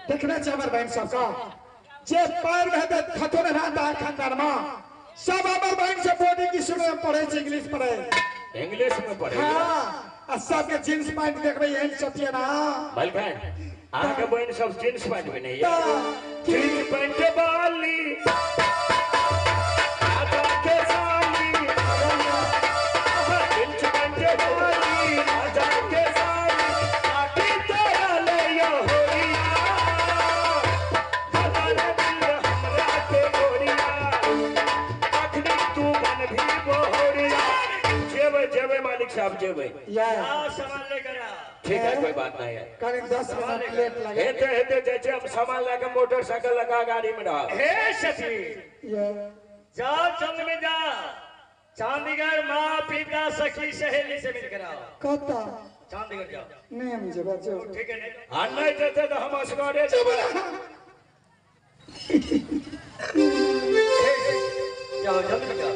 देखने छै हमर बहिन सबके जे पैर में हेतै खतो नहि रहता है खानदान में सब हमर बहिन से बोर्डिंग स्कूल में पढ़े छै इंग्लिश पढ़े इंग्लिश में पढ़े। हाँ आ सबके जींस पैंट देखबै एहन सतिया ना बलखन अहाँके बहिन सब जींस पैंट में नहीं है जींस पैंट वाली राजा के साली जींस पैंट वाली राजा के साली आटी तोरा ले यो होरिया बदल दिल हमरा के गोरिया अखनी तू बन भी बोहरिया। जेबै जेबै मालिक साहब जेबै। सामान लेकर आ। ठीक है कोई बात नहीं है। करीब 10 मिनट लेट लगे। हेते हेते जैसे हम सामान लाके मोटरसाइकिल लगा गाड़ी में रहा। हे शशि जा चंद में जा चंडीगढ़ माँ पिता सखी सहेली से मिलकर आओ। कता चंडीगढ़ जाओ। नहीं हम जेबै जो ठीक है नहीं आ नहीं जेते तो हम असगरे जेबै। जाओ जल्दी जाओ।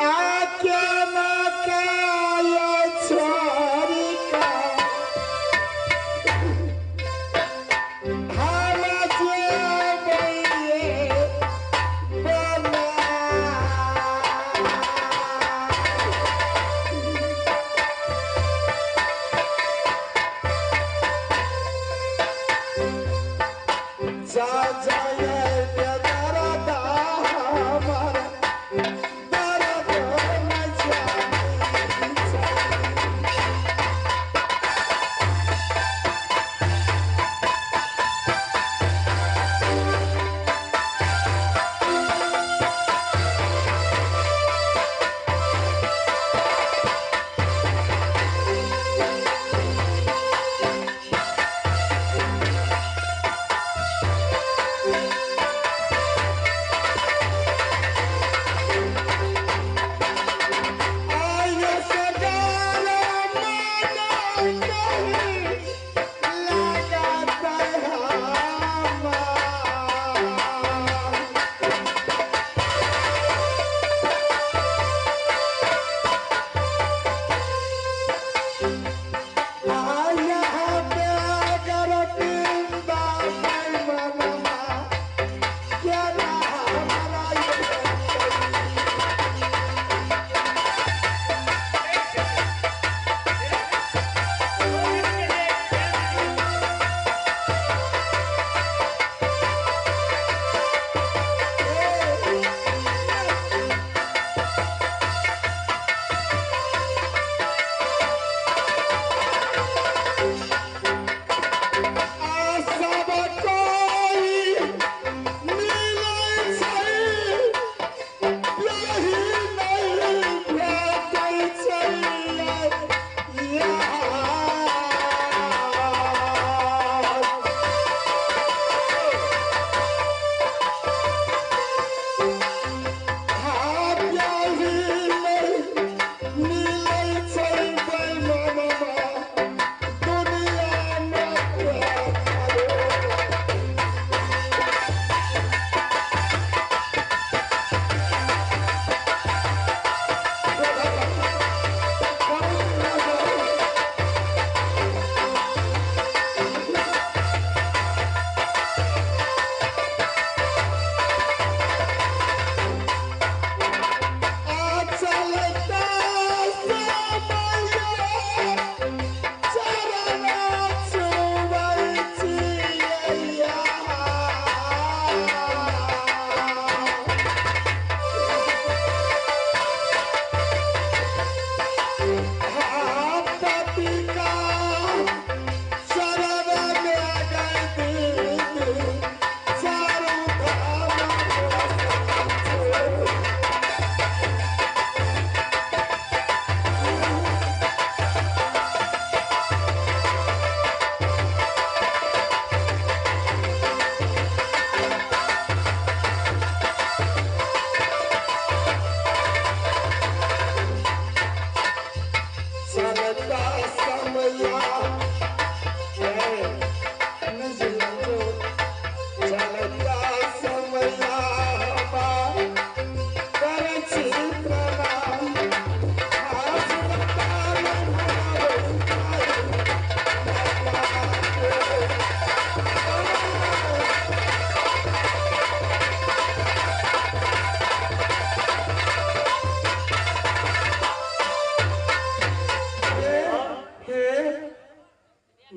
आके ना काया छोरी का हम जेबै बना जा जाए बेदर्दा हमर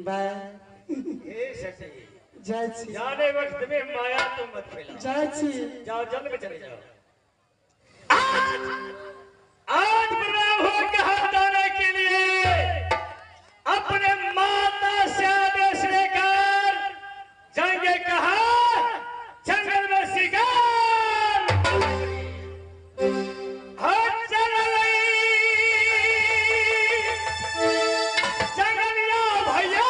बाय। हे सती, जाय छी। जाने वक्त में माया तुम मत फैलाओ। जाय छी। जाओ जंगल में चले जाओ। आज आज प्रणाम हो कहा जाने के लिए अपने माता से आदेश लेकर जाएंगे कहा जंगल में शिकार। हर जंगलिया भैया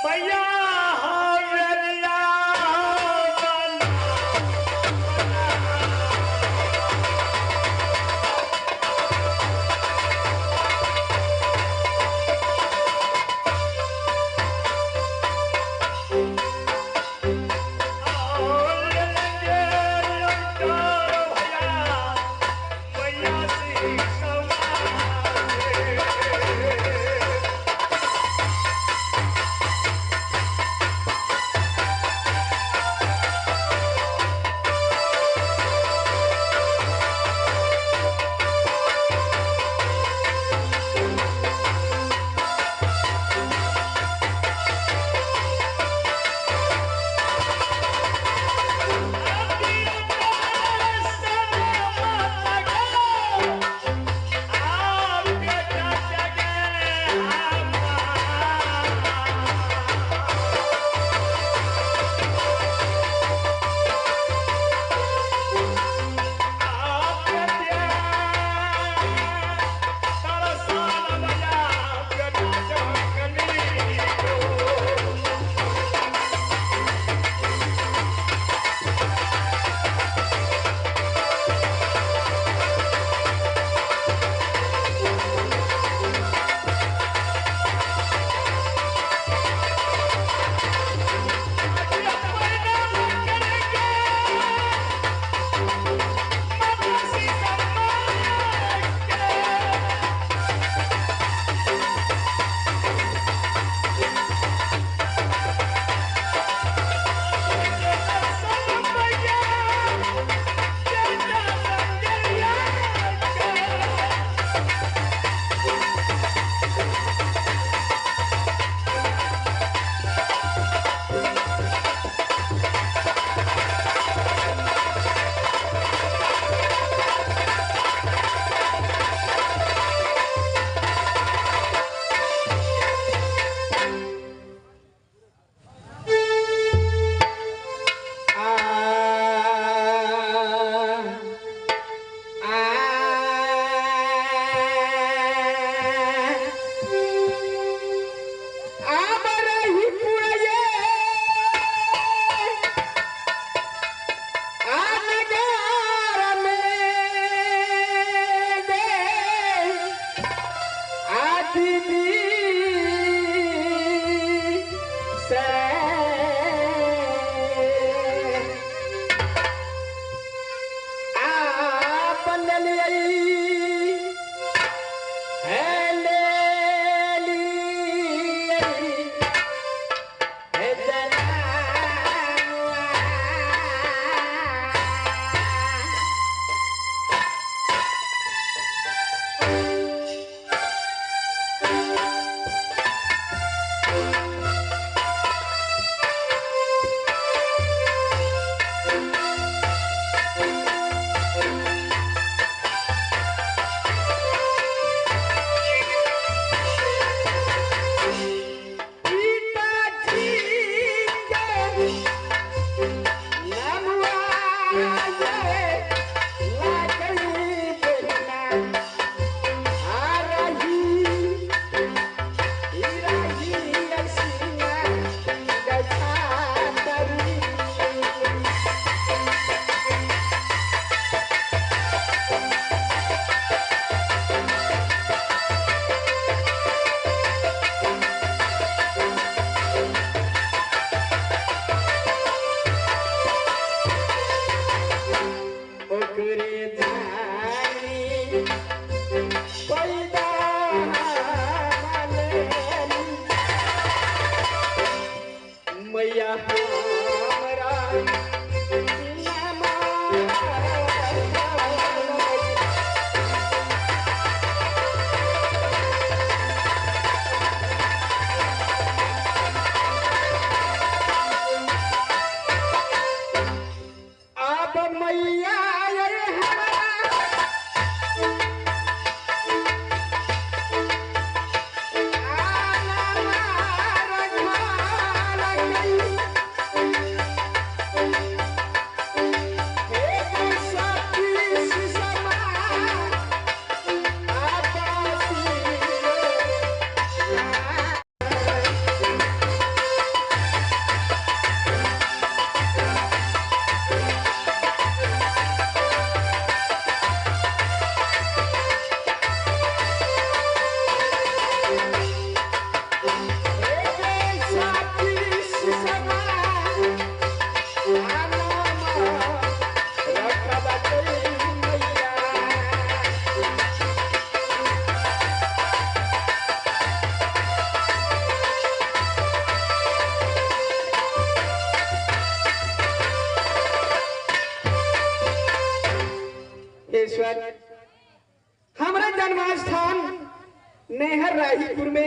मैया हवेलिया।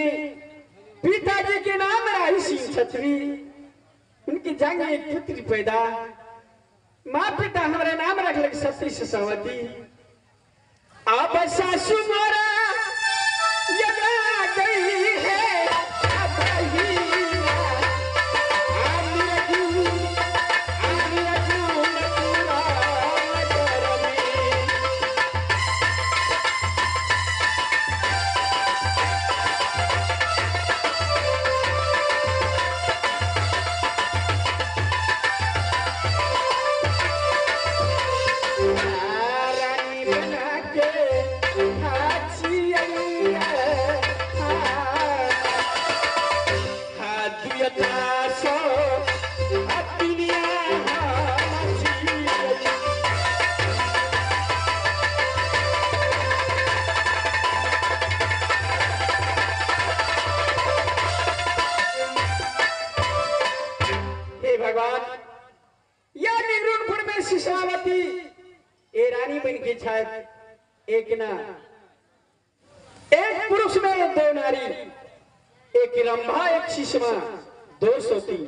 में पिताजी के नाम राही सिंह छत्री, उनकी जंग एक पुत्री पैदा। माँ पिता हमारे नाम रख लगे सती सुसावती। अब सासू मोरा यदा गई है, अब ही एक ना एक पुरुष में दो नारी, एक रंभा एक शिशमा, 203।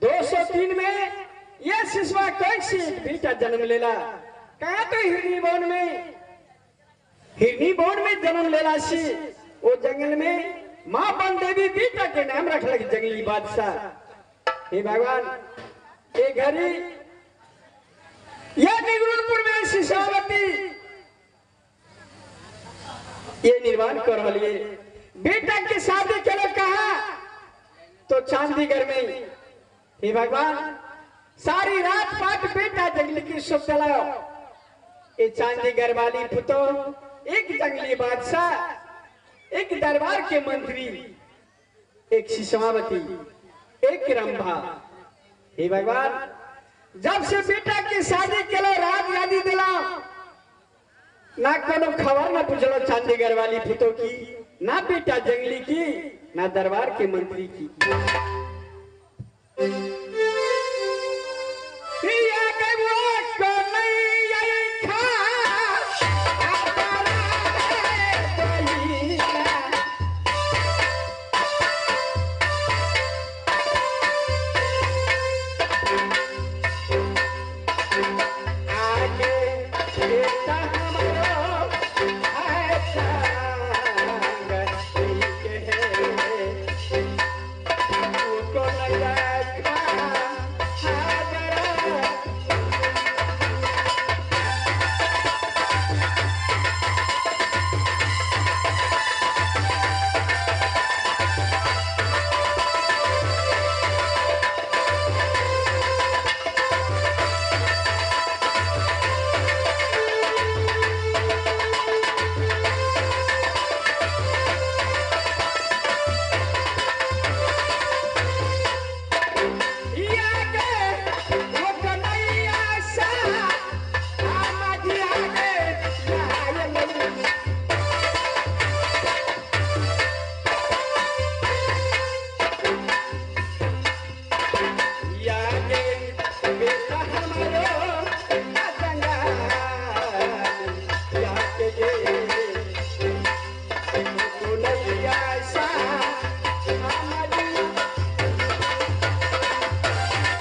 203 में यह शिशमा कैसे बेटा जन्म लेला? कहा तो हिरनी बोन में, हिरनी बोन में जन्म लेला सी। वो जंगल में माँ बन देवी बेटा के नाम रख लगे जंगली बादशाह। हे भगवान, एक घड़ी यह निगुणपुर में शिशावती ये निर्माण कर रही है। बेटा की शादी के लिए कहा तो चांदीगढ़ में। हे भगवान, सारी रात पाट बेटा जंगली की सुख चलाओ। ये चांदीगढ़ वाली पुतो एक जंगली बादशाह, एक दरबार के मंत्री, एक शिशमावती, एक रंभा। हे भगवान, जब से बेटा की शादी के लिए रात गादी दिला ना कोनो खबर ना पूछलो चांदीगढ़ वाली पुतो की, ना बेटा जंगली की, ना दरबार के मंत्री की।